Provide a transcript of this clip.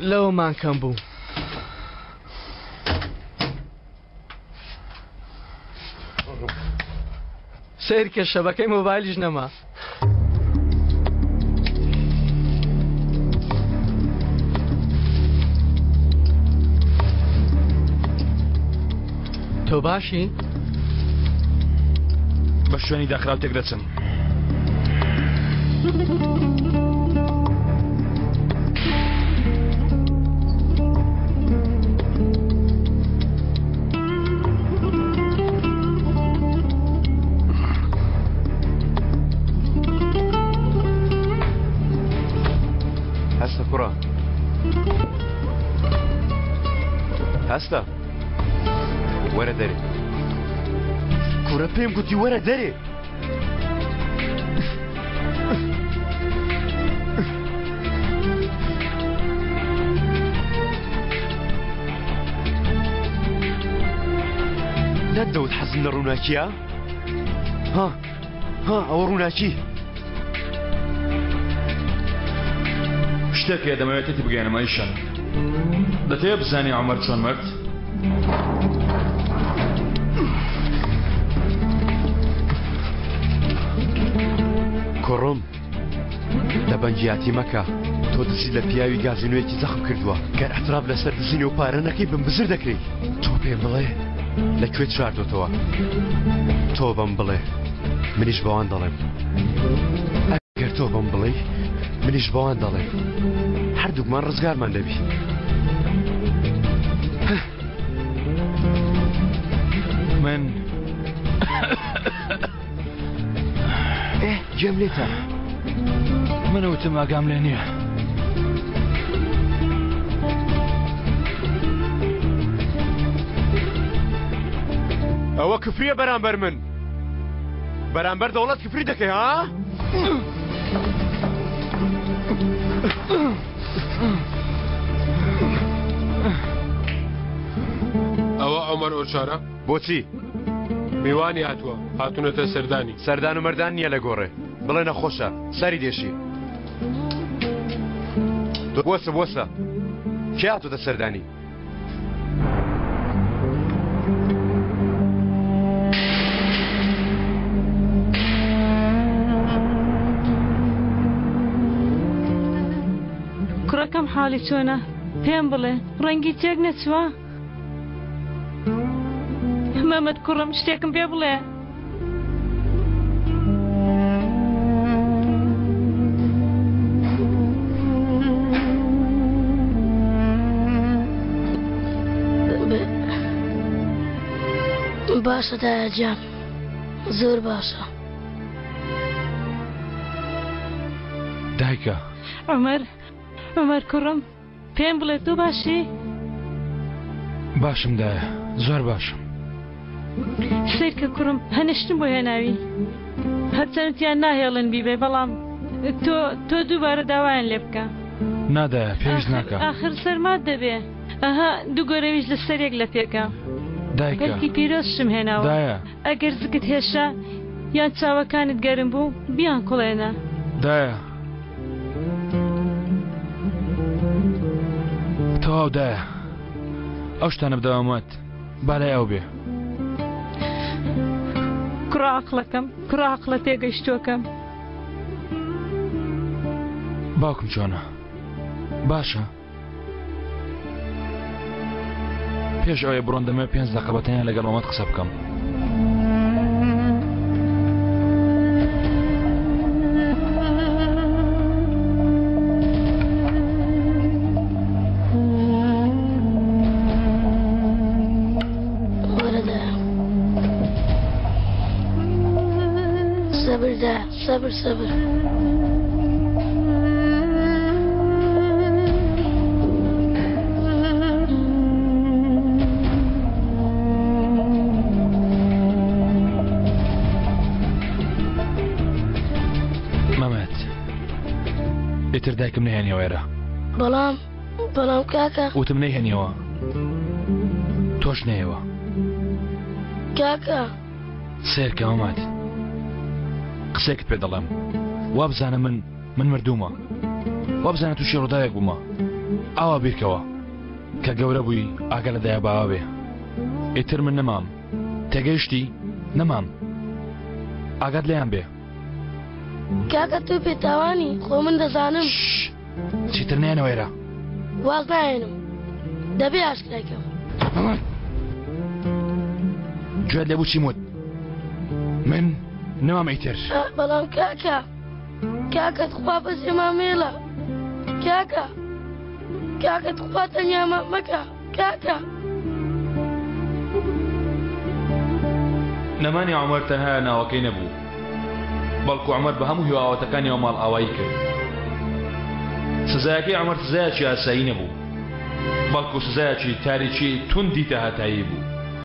لەوەمان کەم بوو. سەیرکە شەبەکەی مۆبایلیش نەما. تۆ باشی؟ بە شوێنی داخراو تێک دەچم. هەستە کوڕە هەستە وەرە دەرێ کوڕە پێم گوتی وەرە دەرێ نەتدەوت حەزم لە ڕووناکییە؟ ها ها ئەوە ڕووناکی شتێک هەیە دەمەوێت تێتی بگەیەنم ئەیشان دەتەوێت بزانی عومەر چۆن مرد؟ کوڕم دەبەنگیاتی مەکە تۆ دزی لە پیاوی گازینۆیەکی زەخم کردووە گەر اعتراف لەسەر دزین و پارە نەکەی بم بزر دەکرێی تۆ پێم بڵێ لە کوێت شاردۆتەوە تۆ بەم بڵێ منیش بەوان دەڵێم ئەگەر تۆ بەم بڵێ منیش بەوان دەڵێم هەردووکمان ڕزگارمان دەبی من ئێ گوێم لێتە من وتم ئاگام لێ نییە. ئەوە کفریە بەرامبەر من بەرامبەر دەوڵەت کفری دەکەی ها؟ ئەوە عمر ئۆچارە بۆچی؟ میوانی هاتووە هاتوونەتە سەردانی. سەردان و مەردان نییە لە گۆڕێ. بڵێ نەخۆشە سەری دێشی. بوەسە بوەسە کێ هاتۆتە سەردانی؟ کوڕەکەم حاڵی چۆنە؟ پێم بڵێ ڕەنگی تێک نەچووە؟ مەمەد کوڕم شتێکم پێ بڵێ. باشە دایە گیان زۆر باشە. دایکە. عومەر عومەر کوڕم. پێم بڵێ تۆ باشی؟ باشم دایە زۆر باشم. سەیرکە کوڕم هەنشتم بۆ هێناوی هەرچەند وتیان ناهێڵن بیبەی بەڵام تۆ تۆ دووبارە داوایان لێ بکە. نا دایە پێویست ناکا. ئاخر سەرمات دەبێ ئەها دوو گۆرەویش لە سەر یەک لەپێکە. دایکە. بەلکی پیرۆزشم هێناوە. دایە. ئەگەر زگت هێشا یان چاوەکانت گەرم بوو بیانکوڵێنە. دایە. تەواو دایە ئەو شتانە بدەوە مات با لای ئەو بێ. کوڕە عەقڵەکەم کوڕە عەقڵە تێگەیشتووەکەم. باوکم چۆنە باشە؟ پێش ئەوەی بڕۆن دەمەوێت پێنج دەقە بە تەنیا لەگەڵ مامەد قسە بکەم. وەرە دایە. سەبر دایە سەبر سەبر. مەمەد ئیتر دایکم نەهێنیەوە ئێرە. بەڵام بەڵام کاکە. وتم نەیهێنیەوە تۆش نەیەوە. کاکە. سەیرکە مەمەد قسەیەکت پێ دەڵێم وابزانە من من مردوومە. وابزانە تووشی ڕووداوێک بوومە. ئاوا بیرکەوە. کە گەورە بووی ئاگا لە دایە باوە بێ. ئیتر من نەمام. تێگەیشتی؟ نەمام. ئاگات لێیان بێ. کاکە تۆ بێتاوانی، خۆ من دەزانم. شش! چیتر نەیەنەوە ئێرە. واز ناهێنم. دەبێ ئاشکرای کەم. گوێت لێ بوو چیم وت؟ من نەمام ئیتر. بەڵام کاکە. کاکە تخوا بەجێمان مێڵە کاکە کاکە تخوا تەنیامان مەکە کاکە. نەمانی عومەر تەنها ناوەکەی نەبوو، بەڵکو عومەر بە هەموو هیواواتەکانیەوە ماڵئاوایی کرد. سزایەکەی عومەر سزایەکی ئاسایی نەبوو، بەڵکو سزایەکی تاریکی توندی تاهەتایی بوو.